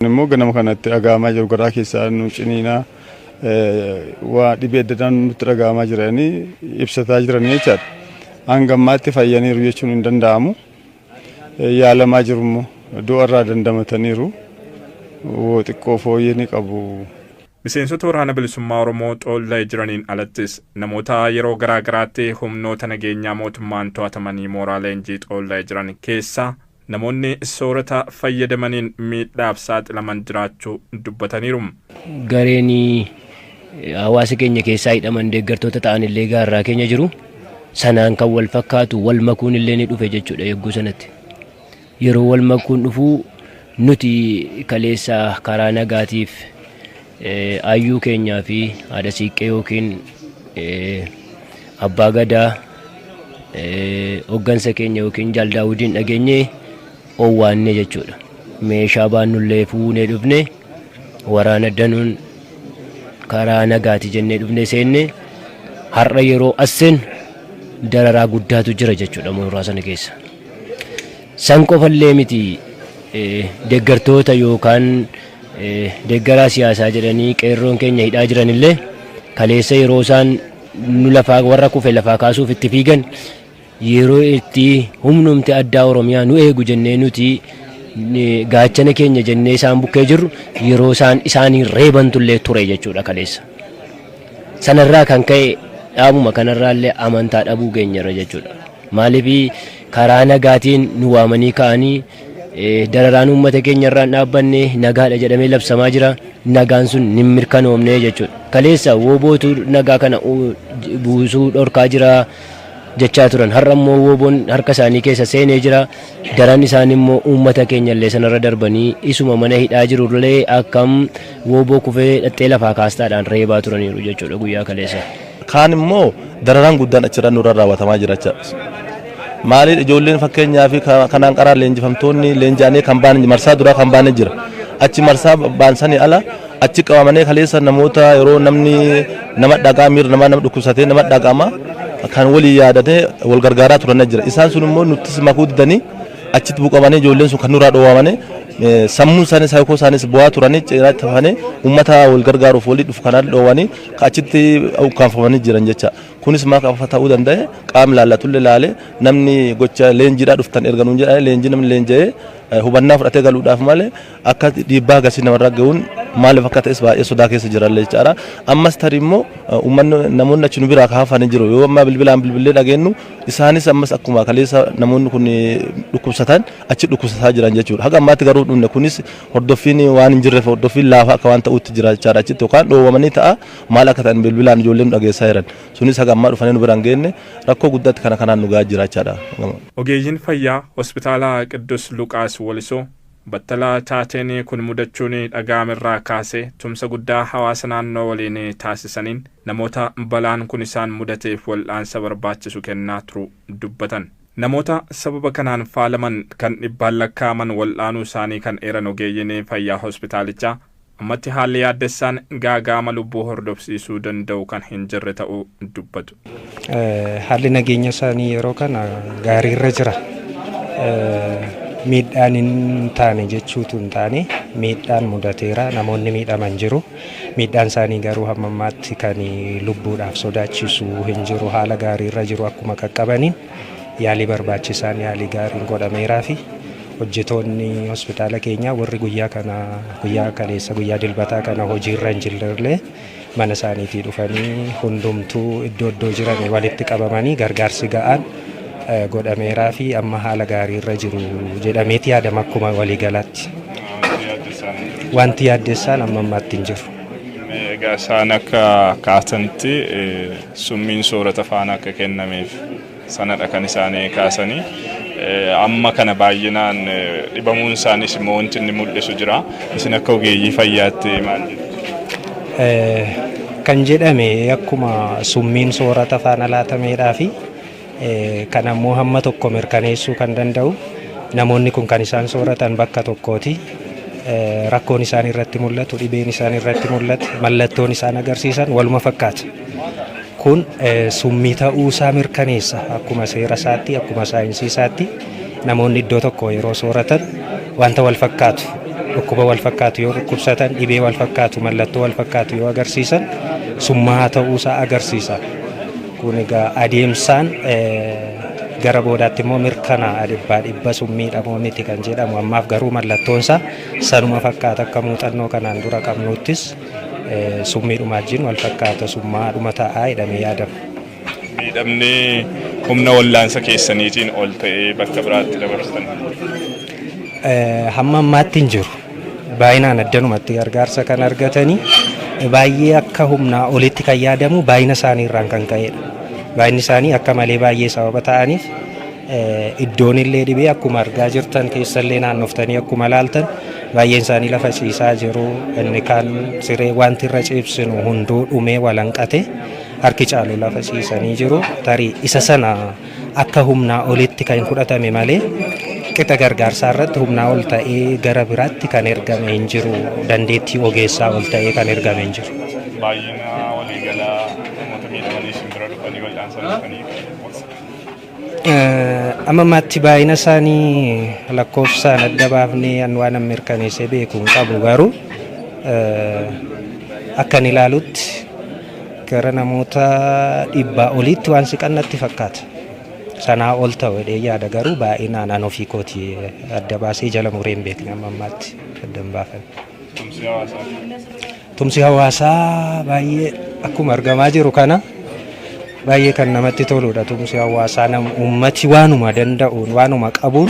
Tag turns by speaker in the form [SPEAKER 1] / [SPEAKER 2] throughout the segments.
[SPEAKER 1] Immoo ganama kanatti dhaga'amaa jiru, garaa keessaa nu ciniinaa, waa dhibee adda addaan nutti dhaga'amaa jiranii ibsataa jiranii jechaadha. Hanga ammaatti fayyaniiru jechuun hin danda'amu. Yaalamaa jiru immoo du'arraa dandamataniiru. Woo xiqqoo fooyyee ni qabu.
[SPEAKER 2] Miseensota Waraana Bilisummaa Oromoo Xoollay jiraniin alattis namoota yeroo garaa garaatti humnoota nageenyaa mootummaan to'atamanii mooraa leenjii Xoollay jiran keessaa namoonni soorata fayyadamaniin miidhaaf saaxilaman jiraachuu dubbataniiru.
[SPEAKER 3] Gareen hawaasa keenya keessaa hidhaman deeggartoota ta'an illee gaarraa keenya jiru. Sanaan kan wal fakkaatu wal makuun illee ni dhufe jechuudha yogguu sanatti. Yeroo wal makuun dhufuu nuti kaleessa karaa nagaatiif ayyuu keenyaa fi haadha siiqqee yookiin abbaa gadaa hoggansa keenya yookiin jaal daawudiin dhageenye owwaanne jechuudha. Meeshaa baannullee fuunee dhufne, waraana danuun karaa nagaati jennee dhufne seenne. Har'a yeroo as seennu dararaa guddaatu jira jechuudha mooraa sana keessa. San qofallee miti, deeggartoota yookaan deeggaraa siyaasaa jedhanii qeerroon keenya hidhaa jiranillee kaleessa yeroo isaan nu lafaa warra kufe lafaa kaasuuf itti fiigan, yeroo itti humnumti addaa Oromiyaa nu eegu jennee nuti gaachana keenya jennee isaan bukkee jirru, yeroo isaan isaanii reebantullee ture jechuudha kaleessa. Sanarraa kan ka'e dhaabuma kanarraallee amantaa dhabuu geenyerra jechuudha. Maaliif karaa nagaatiin nu waamanii ka'anii dararaan uummata keenya irraan dhaabbanne, nagaadha jedhamee labsamaa jira. Nagaan sun ni mirkanoomne jechuudha. Kaleessa woobootu nagaa kana buusuu dhorkaa jira jechaa turan. Har'a immoo wooboon harka isaanii keessa seenee jira. Daran isaan immoo uummata keenya illee sanarra darbanii isuma mana hidhaa jirullee akkam wooboo kufee dhaxxee lafaa kaastaadhaan reebaa turaniiru jechuudha guyyaa kaleessa.
[SPEAKER 4] Kaan immoo dararaan guddaan achirra nurra raawwatamaa jira jecha. Maaliif ijoolleen fakkeenyaa fi kanaan qaraa leenjifamtoonni leenji'anii kan baan marsaa duraa kan baane jira. Achi marsaa baansanii ala achi qabamanii kaleessa namoota yeroo namni nama dhagaa miira namaa nama dhukkubsatee nama dhaga'ama kan walii yaadatee wal gargaaraa turan jira. Isaan sun immoo nuttis makuu didanii achitti buqamanii, ijoolleen sun kan nurraa dhoowwamanii, sammuun isaanii saayikoo isaanis bu'aa turanii cinaatti hafanii, uummata wal gargaaruuf walii dhufu kanaan dhoowwanii achitti ukkaanfamanii jiran jecha. Kunis maal qofa ta'uu danda'e, qaamni laallatullee laalee namni gocha leenjiidhaa dhuftan erga nuun jedhanii, leenjii namni leenji'ee hubannaa fudhatee galuudhaaf malee akka dhiibbaa agarsiis namarra gahuun maaliif akka ta'es baay'ee sodaa keessa jirallee jechaadha. Ammas tarii immoo uummanni namoonni achi nu biraa kaafanii jiru. Yoo amma bilbilaan bilbillee dhageenyu, isaanis ammas akkuma kaleessa namoonni kun dhukkubsatan achi dhukkubsataa jiran jechuudha. Haga ammaatti garuu dhumne. Kunis hordoffiin waan hin jirreef hordoffiin laafaa akka waan ta'utti jira jechaadha achitti, yookaan dhoowwamanii ta'a, maal akka ta'an bilbilaan ijoolleen nu dhageessaa jiran. Sunis haga ammaa dhufanii nu biraan geenne, rakkoo guddaatti kana kanaan nu gahaa jira jechaadha.
[SPEAKER 2] Ogeeyyiin fayyaa hospitaala Qiddus Luqaas Walisoo battalaa taateen kun mudachuun dhaga'amerraa kaasee tumsa guddaa hawaasa naannoo waliin taasisaniin namoota balaan kun isaan mudateef wal'aansa barbaachisu kennaa turuu dubbatan. Namoota sababa kanaan faalaman kan dhibbaan lakkaa'aman wal'aanuu isaanii kan eeran ogeeyyiin fayyaa hospitaalichaa, ammatti haalli yaaddessaan gaaga'ama lubbuu hordofsiisuu danda'u kan hin jirre ta'uu dubbatu.
[SPEAKER 5] Haalli nageenya isaanii yeroo kana gaariirra jira. Miidhaan hin taane jechuutu hin taane, miidhaan mudateera, namoonni miidhaman jiru. Miidhaan isaanii garuu hamma ammaatti kan lubbuudhaaf sodaachisu hin jiru, haala gaariirra jiru. Akkuma qaqqabaniin yaalii barbaachisaan, yaalii gaariin godhameeraa fi hojjetoonni hospitaala keenyaa warri guyyaa kana, guyyaa kaleessa, guyyaa Dilbataa kana hojiirra hin jirrellee mana isaaniitii dhufanii hundumtuu iddoo iddoo jiran walitti qabamanii gargaarsi ga'aan godhameeraa fi amma haala gaariirra jiru jedhameeti yaadama akkuma waliigalaatti. Wanti yaaddessaan amma ammaatti hin jiru.
[SPEAKER 2] Egaa isaan akka kaasanitti summiin soorata faana akka kennameef sanadha kan isaan kaasanii. Amma kana baay'inaan dhibamuun isaanis immoo wanti inni mul'isu jira. Isin akka ogeeyyii fayyaatti maal jettu?
[SPEAKER 5] Kan jedhame akkuma summiin soorata faana laatameedhaa fi kan ammoo hamma tokko mirkaneessuu kan danda'u, namoonni kun kan isaan sooratan bakka tokkooti. Rakkoon isaan irratti mul'atu, dhibeen isaan irratti mul'atu, mallattoon isaan agarsiisan waluma fakkaata. Kun summii ta'uu isaa mirkaneessa. Akkuma seera isaatti, akkuma saayinsii isaatti, namoonni iddoo tokko yeroo sooratan wanta wal fakkaatu Dhukkuba wal fakkaatu yoo dhukkubsatan, dhibee wal fakkaatu, mallattoo wal fakkaatu yoo agarsiisan summaa ta'uusaa agarsiisa. Kun egaa adeemsaan gara boodaatti immoo mirkanaa'a dhibbaa dhibba summiidha moo miti kan jedhamu. Ammaaf garuu mallattoonsaa sanuma fakkaata. Akka muuxannoo kanaan dura qabnuuttis summiidhuma wajjin wal fakkaata, summaadhuma ta'aa jedhamee yaadama.
[SPEAKER 2] Miidhamni humna wallaansa keessaniitiin ol ta'ee bakka biraatti dabarsan?
[SPEAKER 5] Hamma ammaatti hin jiru. Baay'inaan addanumatti gargaarsa kan argatanii baay'ee akka humnaa olitti kan yaadamu baay'ina isaanii irraan kan ka'edha. Baay'inni isaanii akka malee baay'ee sababa ta'aniif iddoon illee dhibee akkuma argaa jirtan keessallee naannoftanii akkuma laaltan baay'een isaanii lafa ciisaa jiru. Inni kaan siree wanti irra ciibsinu hunduu dhumee walanqate, harki caalu lafa ciisanii jiru. Tarii isa sana akka humnaa olitti kan fudhatame malee qixa gargaarsaa irratti humnaa ol ta'ee gara biraatti kan ergame hin jiru. Dandeettii ogeessaa ol ta'ee kan ergame hin jiru.
[SPEAKER 2] Baay'ina waliigalaa namoota miidhamanii isin bira dhufanii wal'aansa dhufanii?
[SPEAKER 5] Amma ammaatti baay'ina isaanii lakkoofsaan adda baafnee waan mirkaneessee beeku hin qabu, garuu akkan ilaalutti gara namoota 100 oliitti waan siqannatti fakkaata. Sanaa ol ta'u jedhee yaada, garuu baay'inaan an ofii kooti adda baasee jala muree hin beekne, amma ammaatti adda hin baafanne.
[SPEAKER 2] Tumsi hawaasaa?
[SPEAKER 5] Tumsi hawaasaa baay'ee akkuma argamaa jiru kana baay'ee kan namatti toludha. Tumsi hawaasaa uummati waanuma danda'uun, waanuma qabuun,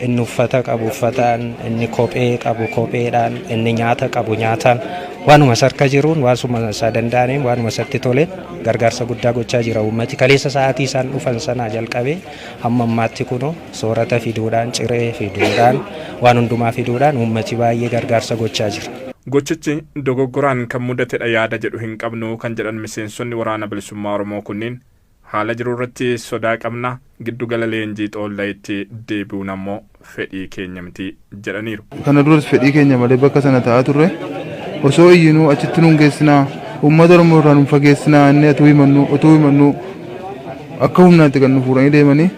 [SPEAKER 5] inni uffata qabu uffataan, inni kophee qabu kopheedhaan, inni nyaata qabu nyaataan, waanuma sarka jiruun, waanuma isaa danda'aniin, waanuma isatti toleen gargaarsa guddaa gochaa jira uummati. Kaleessa sa'aatii isaan dhufan sanaa jalqabee hamma ammaatti kunoo soorata fiduudhaan, ciree fiduudhaan, waan hundumaa fiduudhaan uummati baay'ee gargaarsa gochaa jira.
[SPEAKER 2] Gochichi dogoggoraan kan mudatedha yaada jedhu hin qabnu kan jedhan miseensonni Waraana Bilisummaa Oromoo kunniin, haala jiru irratti sodaa qabna, giddugala leenjii Xoollayitti deebi'uun ammoo fedhii keenya miti jedhaniiru.
[SPEAKER 1] Kana duras fedhii keenya malee bakka sana taa'aa turre. Osoo iyyinuu achitti nuun geessinaa, uummata Oromoo irraa nuun fageessinaa, inni otuu himannu akka humnaatti kan nu fuudhanii deemanii.